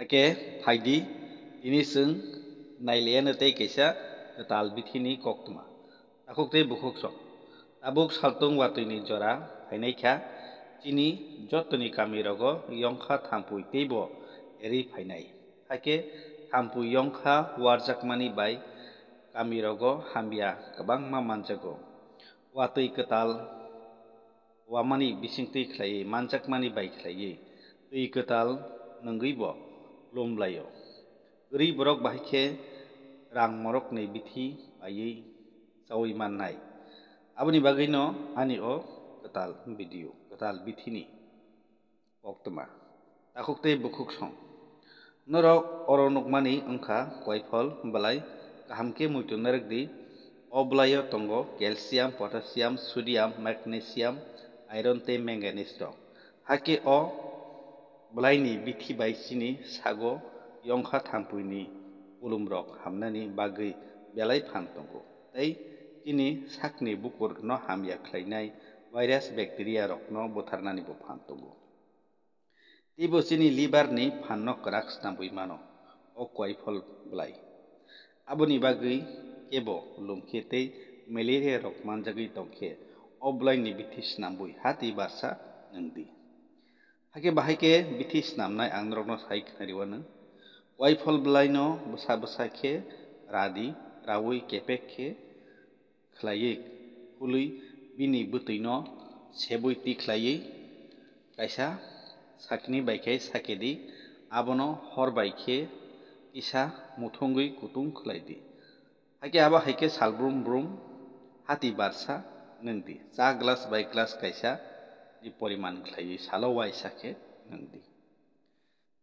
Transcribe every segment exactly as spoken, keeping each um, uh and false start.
Hakhe phaidi, tini chwng nailaianw tei kaisa kwtal bithini koktwma. Takhuk tei bukhuksong. Tabuk saltung watwini jora phainaikha, chini jotoni kamirogo yongkha thampui teibo erwi phainai. Hakhe thampui yongkha warjakmani bai kamirogo hamya kwbangma manjago. Watwi kwtal wamani bisingtwi khlaiwi manjakmani bai khlaiwi twi kwtal nwngwibo lumlaio. Kwrwi borok bahai khe rang morokni bithi paiwi chaui mannai. Aboni bagwino ani o kwtal video, kwtal bithini koktwma. Takhuk tei bukhuksong. Norok oro nukmani wngkha kuaiphol bwlai, kaham khe muitu narwkdi. O bwlaio tongo calcium, potassium, sodium, magnesium, iron tei manganese rok. Hakhe o bwlaini bithi bai chini sago yongkha thampuini kulumrok hamnani bagwi belai phan tongo tei chini sakni bukurno hamya khlainai virus, bacteria rokno butharnanibo phan tongo. Teibo chini liver ni phanno kwrak snamwi mano o kuaiphol bwlai. Aboni bagwi kebo lumkhe tei malaria rok manjagwi tongkhe o bwlaini bithi snamwi hati barsa nwngdi. Hakhe bahai khe bithi snamnai ang norokno sai khnariwi anw. Kuaiphol bwlaino bwsa bwsa khe radi, raui kepek khe khlaiwi khului bini bwtwino sebui tikhlaiwi kaisa sakni bai khe sakedi, abono hor bai khe kisa muthungwi kutung khlaidi. Hakhe abo hai khe sal brum brum hati barsa nwngdi, cha glass bai glass kaisa ni poriman khlaiwi salo uaisa khe nwngdi.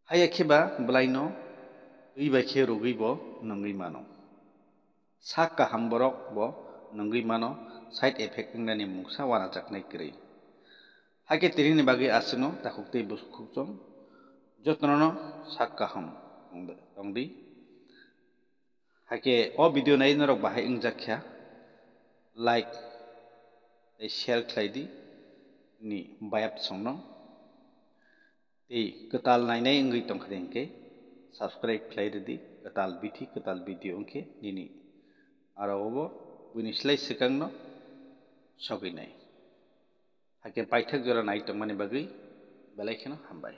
Haiya khe ba bwlaino twi bai khe rwgwi bo nwngwi mano. Sak kaham borok bo nwngwi mano, side effect wngnani mungsa uanajaknai kwrwi. Hakhe tinini bagwi aswkno takhuk tei bukhuksong jotono sak kaham tongdi. Hakhe o video nai norok bahai wngjak kha, like tei share khlai di ni bayap songno. Tei kwtal nainai wngwi tongkha de hinkhe subscribe khlai rwdi, kwtal bithi kwtal video wngkhe nini aro obo buini slai swkangno sogwinai. Hakhe paithak jora nai tongmani bagwi belai kheno hambai.